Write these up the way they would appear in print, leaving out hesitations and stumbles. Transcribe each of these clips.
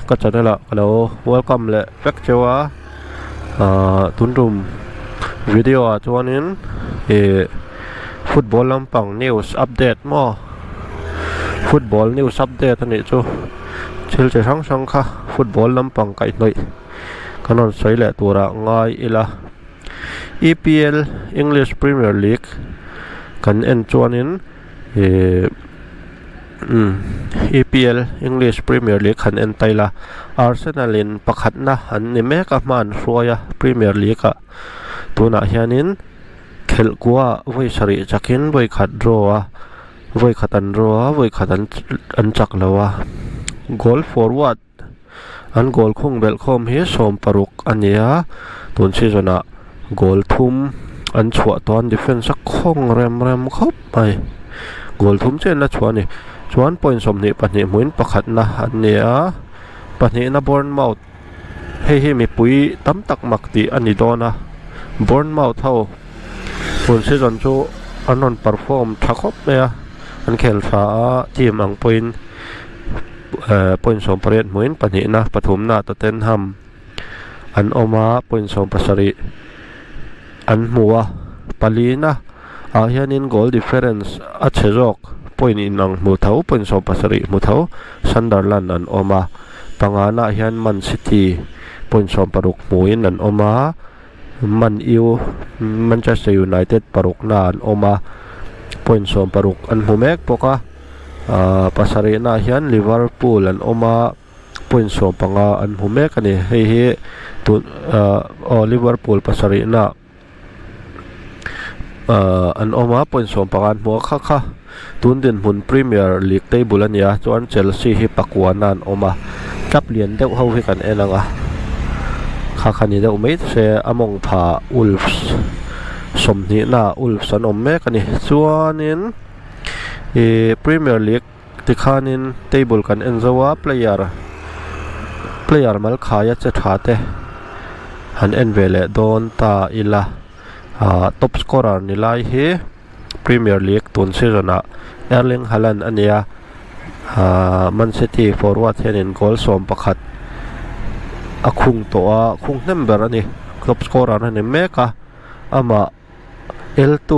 ka channel ah ka lo welcome leh vek cheu a ahh tun tum video ah chuanin ih football lampang news update maw football news update a nih chu thil chi hrang hrang kha football lampang kaihhnawih kan rawn sawi leh turah ngai ila E_P_L English Premier League kan en chuanin ihh umm E_P_L English Premier League han en ta ila Arsenal in pakhatna an ni mek a hma an hruai a Premier League ah tunah hianin khelh kuah vawi sarih chakin vawi khat draw a vawi khat an draw a vawi khat an an chak lo a goal forward An goal khung belh khawm hi 16 a ni a, tun season ah goal thum an chhuah tawh a an defence a khawng rem rem khawp mai goal thum chiah an la chhuah a ni chuan point 22 hmuin pakhatna an ni a pahnihna Bournemouth hei hi mipui tam tak mak tih a ni dawn a Bournemouth ho tun season chu an rawn perform tha khawp mai a an khel tha a team ang pawhin. Eh point 18 hmuin pahnihna pathumna Tottenham an awm a point 17 an hmu a palina ah hianin goal difference a chhe zawk point inang hmu tho point 17 hmu tho Sunderland an awm a pangana ah hian Man City point 16 hmuin an awm a Man U Manchester United parukna an awm a point 16 an hmu mek bawk a. Ahh pasarihna ah hian Liverpool an awm a point 15 an hmu mek a ni hei hi tun ahh aw Liverpool pasarihna ahh an awm a point 15 an hmu a kha kha tun dinhmun Premier League table a ni a chuan Chelsea hi pakuana an awm a club lian deuh ho hi kan en ang a kha kha ni deuh mai se a mawng pha Wolves sawmhnihna ah Wolves an awm mek a ni chuanin. Ihh premier league tikhanin table kan en zo a player player mal khaia che tha te han en ve leh dawn ta ila ah top scorer ni lai hi premier league tun season ah Erling Haaland a nia ah Man City forward hianin goal 11 a khung tawh a khung hnem ber a ni top scorer a ni mek a amah. L2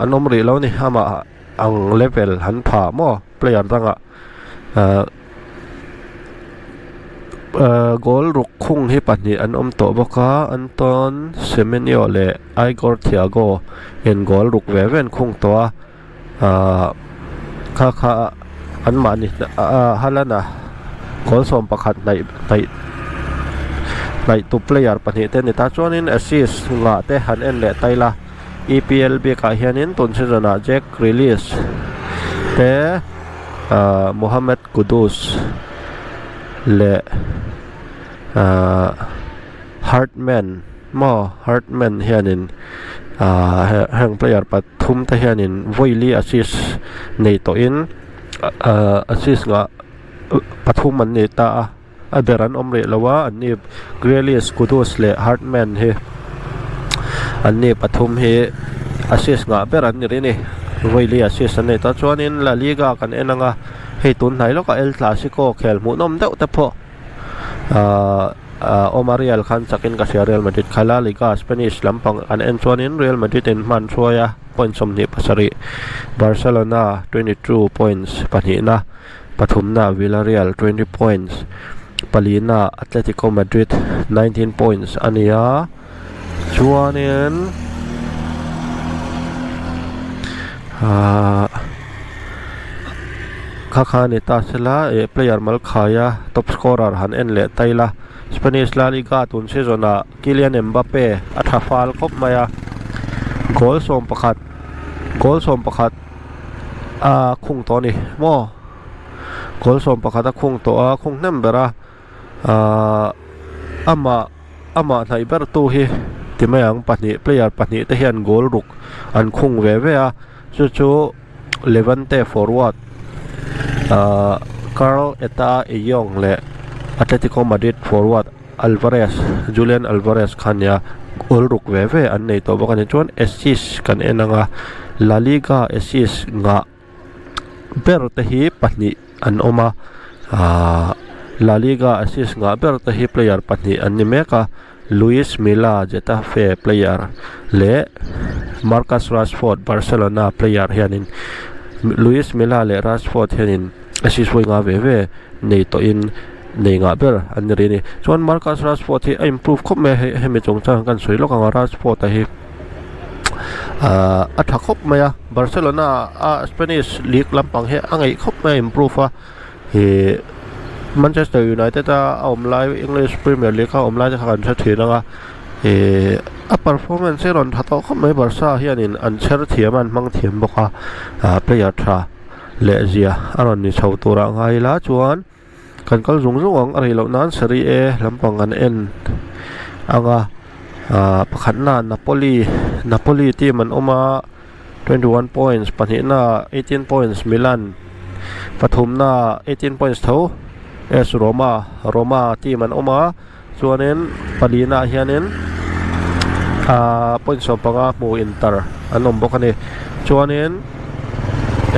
an awm rih lo a ni amah ang level han pha maw player dangah ahh ahh goal ruk khung hi pahnih an awm tawh bawk a Anton Semenyo leh Igor Thiago in goal ruk ve ve an khung tawh a ahh kha kha anmahni ahh Haaland-a goal 11 hnaih hnaih hnaih tu player pahnih te a ni ta chuanin assist ngah te han en leh ta ila E_P_L bikah hianin tun season ah Jack Grealish te ahh Mohammed Kudus leh ahh Hartman maw Hartman hianin ahh heng player pathum te hianin vawi li assist nei tawhin ahh assist ngah pathum an nei ta a a ber an awm rih lo a an ni Grealish Kudus leh Hartman hi an ni pathum hi assist ngah ber an ni rih a ni vawi li assist an nei ta chuanin La Liga kan en ang a hei tun hnai lawkah El Clasico khel hmuhnawm deuh te pawh ahh ahh awm a Real khan chakin ka hria Real Madrid kha La Liga Spanish lampang an en chuanin Real Madrid in hman hruai a point 27 Barcelona 22 points pahnihna pathumna Villarreal 20 points palina Atletico Madrid 19 points a ni a chuanin ahh kha kha a ni ta sela ih player mal khaia top scorer han en leh ta ila Spanish La Liga tun season ah Kylian Mbappe a tha fal khawp mai a goal 11 goal 11 a khung tawh a ni maw goal 11 a khung tawh a khung hnem ber a ahh amah amah hnaih ber tu hi ti mai ang pahnih player pahnih te hian goal ruk an khung ve ve a chu chu Levante forward ahh Karl Etta Eyong leh Atletico Madrid forward Alvarez Julian Alvarez kha nia goal ruk ve ve an nei tawh bawk a ni chuan assist kan en ang a La Liga assist ngah ber te hi pahnih an awm a ahh. La Liga assist ngah ber te hi player pahnih an ni mek a, Luis Milla Getafe player leh Marcus Rashford Barcelona player hianin Luis Milla leh Rashford hianin assist vawi nga ve ve nei tawhin nei ngah ber an ni rih a ni. Chuan Marcus Rashford hi a improve khawp mai a hei hemi chungchang kan sawi lawk ang a Rashford a hi ahh a tha khawp mai a Barcelona a Spanish league lampang hi a ngeih khawp mai a improve a. Ihh Manchester United a a awm lai English Premier League a awm lai te kha kan hre thin ang a ihh a performance hi a rawn tha tawh khawp mai Barca hianin an chher thiam a an hmang thiam bawk a ah player tha leh zia a rawn ni chho turah ngai ila chuan kan kal zung zung ang a rei loh nan Serie A lampang an en ang a ah pakhatna Napoli Napoli team an awm a. 21 points pahnihna 18 points Milan pathumna 18 points tho AS Roma Roma team an awm a chuanin palina ah hianin ahh point 15 hmu Inter an awm bawk a ni chuanin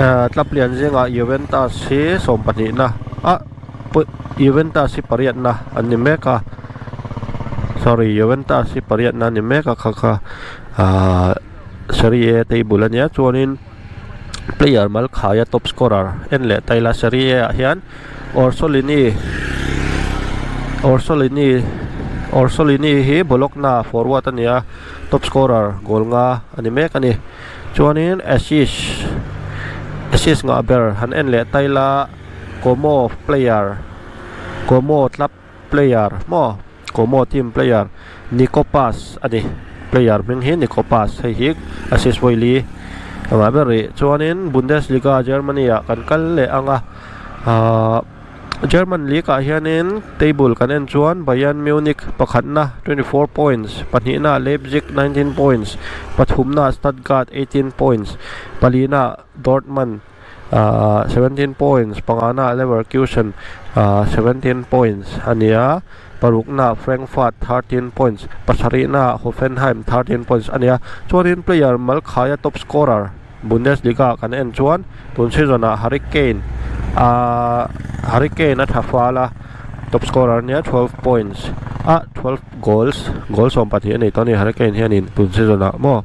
ahh club lian zingah Juventus hi sawmpahnihna ah Juventus hi pariatna an ni mek a sorry Juventus hi pariatna an ni mek a kha kha ahh. Serie A table a nia chuanin player mal khaia top scorer en leh ta ila Serie A ah hian Orsolini Orsolini Orsolini hi Bologna forward a ni a top scorer goal nga a ni mek a ni chuanin assist assist ngah ber han en leh ta ila Como player Como club player maw Como team player Nico Paz a ni player hming hi Nico Paz hei hi assist vawi li engah ber rih chuanin Bundesliga Germany ah kan kal leh ang a ahh German league ah hianin table kan en chuan Bayern Munich pakhatna 24 points pahnihna Leipzig 19 points pathumna Stuttgart 18 points palina Dortmund Ahh 17 points pangana Leverkusen ahh 17 points a ni a parukna Frankfurt 13 points pasarihna Hoffenheim 13 points a ni a chuanin player mal khaia top scorer Bundesliga kan en chuan tun season ah Harry Kane ahh Harry Kane a tha fal a top scorer a nia 12 points ah 12 goals goal 12 a nei tawh a ni Harry Kane hianin tun season ah maw.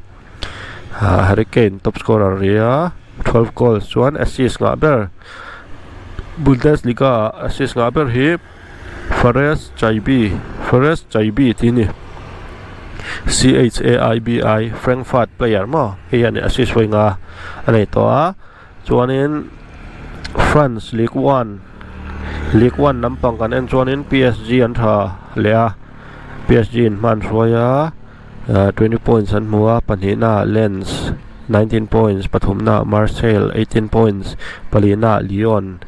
Harry Kane top scorer a ni a 12 goals chuan assist ngah ber Bundesliga ah assist ngah ber hi Fares Chaibi Fares Chaibi tih a ni C H A I B I Frankfurt player maw hei hian assist vawi nga a nei tawh a chuanin France Ligue 1 Ligue 1 lampang kan en chuanin P_S_G an tha leh a P_S_G in hma an hruai a. 20 points an hmu a pahnihna Lens 19 points pathumna Marseille 18 points palihna Lyon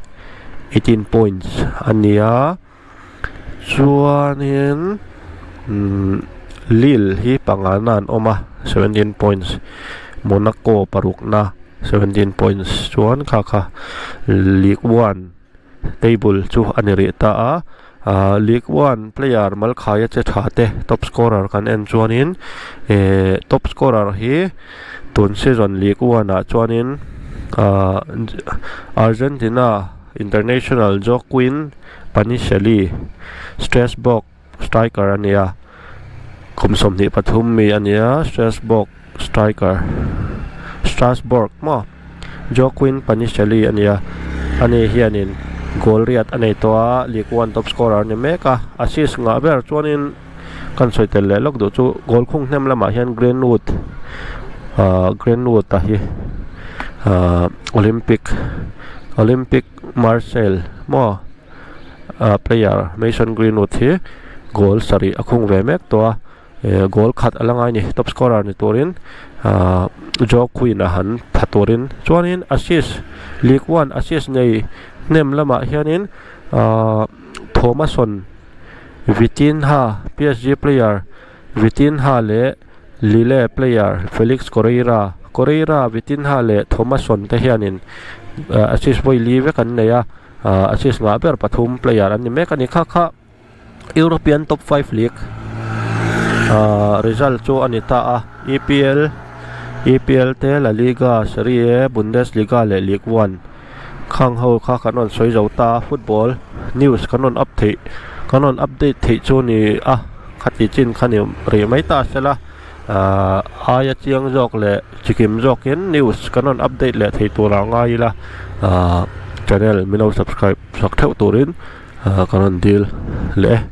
18 points a ni a chuanin umm Lille hi pangana an awm a 17 points Monaco parukna 17 points chuan kha kha Ligue 1 table chu a ni rih ta a ahh League one player mal khaia che tha te top scorer kan en chuanin ehh top scorer hi tun season League one ah chuanin ahh Argentina international Joaquin Panichelli Strasbourg striker a ni a kum 23 mi a ni a Strasbourg striker Strasbourg maw Joaquin Panichelli a ni a ani hianin goal riat a nei tawh a League One top scorer a ni mek a assist ngah ber chuanin kan sawi tel leh lawk duh chu goal khung hnem lamah hian Greenwood ahh Greenwood a hi ahh Olympic Olympic Marseille maw. ah player Mason Greenwood hi goal sarih a khung ve mek tawh a eh goal khat a la ngai a ni top scorer ni turin ah Joe Quinn a han pha turin chuanin assist League One assist nei hnem lamah hianin ah Thomason Vitinha P_S_G player Vitinha leh Lille player Felix Correira Correira Vitinha leh Thomason te hianin assist vawi li vek an nei a. Ahh assist ngah ber pathum player an ni mek a ni kha kha European top 5 league ahh result chu a ni ta a E_P_L E_P_L te La Liga Serie A Bundesliga leh Ligue 1 kha. Khang ho kha kan rawn sawi zo ta a, football news kan rawn up theih kan rawn update theih chu ni a, khati chin kha ni rih mai ta sela ahh aia chiang zawk leh chikim zawkin news kan rawn update leh thei tur ah ngai ila ahh channel min lo subscribe sak theuh turin ahh kan rawn dil leh e.